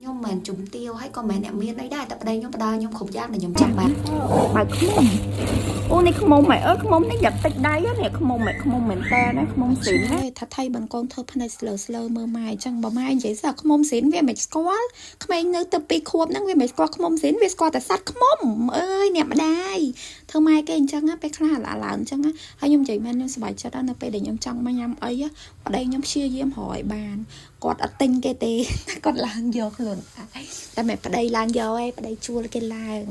ខ្ញុំមិនមែនជំទាវហើយក៏មិនមែនអ្នកមានអីដែរតែប្តីខ្ញុំផ្ដល់ខ្ញុំគ្រប់យ៉ាងដែលខ្ញុំចង់បាន។ បើខ្មុំអូនេះខ្មុំហ៎អើខ្មុំនេះយ៉ាប់តិចដៃនេះខ្មុំហ៎ខ្មុំមែនតើណាខ្មុំស៊ីនណា ថាថៃបានកូនធ្វើភ្នែកស្លើស្លើមើលម៉ែអញ្ចឹងបើម៉ែនិយាយសោះខ្មុំស៊ីនវាមិនស្គាល់ក្មេងនៅទៅពីរខួបហ្នឹងវាមិនស្គាល់ខ្មុំស៊ីនវាស្គាល់តែសត្វខ្មុំអើយអ្នកម្ដាយធ្វើម៉ែគេអញ្ចឹងណាពេលខ្លះឡាឡើងអញ្ចឹងណាហើយខ្ញុំនិយាយមែនខ្ញុំសប្បាយចិត្តណាស់នៅពេលដែលខ្ញុំចង់មកញ៉ាំអីប្តីខ្ញុំព្យាយាមរកឲ្យបានគាត់អត់ទិញគេទេគាត់ឡើងយកខ្លួនឯងតែមិនប្តីឡើងយកឯងប្តីជួលគេឡើង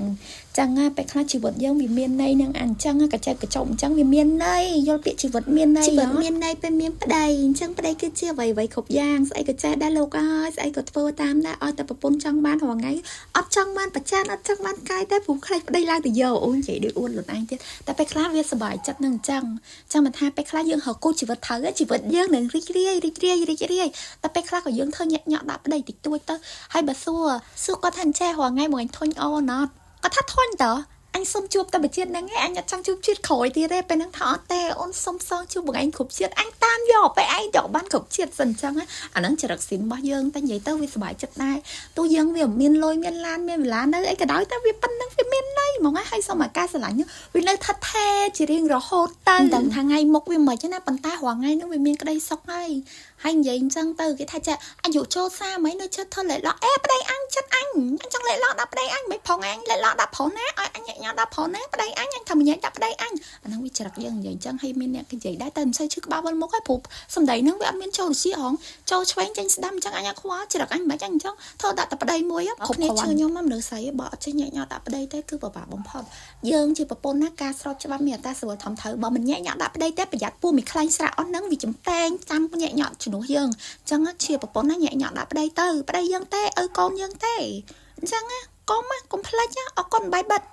ចឹងណាពេលខ្លះជីវិតយើងវាមានន័យនឹងអញ្ចឹងកញ្ចែកកញ្ចុំអញ្ចឹងវាមានន័យយល់ពាក្យជីវិតមានន័យជីវិតមានន័យពេលមានប្តីអញ្ចឹងប្តីគឺជាអ្វីអ្វីគ្រប់យ៉ាងស្អីក៏ចេះដែរលោកអើយស្អីក៏ធ្វើតាមដែរឲ្យតែប្រពន្ធចង់បានរាល់ថ្ងៃអត់ចង់បានប្រចានអត់ចង់បានកាយទេព្រោះខ្លាចប្តីឡើងទៅយកអូននិយាយដូចអួតខ្លួនឯងទៀតតែពេលខ្លះវាសប្បាយចិត្តនឹងអញ្ចឹងចាំមិនថាពេលខ្លះយើងរកគូជីវិតត្រូវជីវិតយើងនឹងរីករាយរីករាយរីករាយតែពេលខ្លះក៏យើងធ្វើញាក់ញាក់ដាក់ប្តីតិចតួចទៅហើយបើសួរសួរគាត់ថាអញ្ចេះរាល់ថ្ងៃមកអញធុញអូនអត់គាត់ថាធុញតើអញសុំជួបតែមួយជាតិហ្នឹងឯងអញអត់ចង់ជួបជាតិក្រោយទៀតទេពេលហ្នឹងថាអត់ទេអូនសុំសងជួបបងឯងគ្រប់ជាតិអញតាមយកពេលឯងយកបានគ្រប់ជាតិសិនអញ្ចឹងអាហ្នឹងចរិតស៊ីនរបស់យើងតែនិយាយទៅវាសប្បាយចិត្តដែរទោះយើងវាមានលុយមានឡានមានវេលានៅអីក៏ដោយតែវាប៉ុណ្្នឹងវាមានន័យហ្មងហើយសុំអាការស្រឡាញ់វានៅថិតថេរជារៀងរហូតទៅមិនដឹងថាថ្ងៃមុខវាមិនទេណាប៉ុន្តែរាល់ថ្ងៃហ្នឹងវាមានក្តីសុខហើយហើយនិយាយអញ្ចឹងទៅគេថាចាអាយុចូល30ហើយនៅចិត្តធ្វើលេឡោះអេប្តីអញចិត្តអញអញចង់លេឡោះដល់ប្តីអញមិនផងអញលេឡោះដល់ប្រុសណាឲ្យអញញ៉ាំដល់ប្រុសណាប្តីអញអញធ្វើម្នាក់ដល់ប្តីអញអាហ្នឹងវាច្រឹកយើងនិយាយអញ្ចឹងហើយមានអ្នកគេនិយាយដែរតែមិនសូវឈឺក្បាលវិលមុខហើយព្រោះសម្ដីហ្នឹងវាអត់មានចូលវិជាហងចូលឆ្វេងចេញស្ដាំអញ្ចឹងអញអត់ខ្វល់ច្រឹកអញមិនអញអញ្ចឹងធ្វើដាក់តែប្តីមួយគ្រប់គ្នាជឿខ្ញុំមកមនុស្សស្រីបើអត់ចេះញាក់ញ៉ាដាក់ប្តីទេគឺពិបាកបំផុតយើងជាប្រពន្ធណាការស្របច្បាប់មានអត្រាស្រួលធំត្រូវបើមិនញាក់ញ៉ាដាក់ប្តីទេប្រយ័ត្នពូមីខ្លែងស្រាក់អស់ហ្នឹងវាចំតែងចាំញាក់ញ៉ាជំនួសយើងអញ្ចឹងជាប្រពន្ធណាញាក់ញ៉ាដាក់ប្តីទៅប្តីយើងទេឪកូនយើងទេអញ្ចឹងណាកុំណាកុំភ្លេចណាអរគុណបាយបិទ។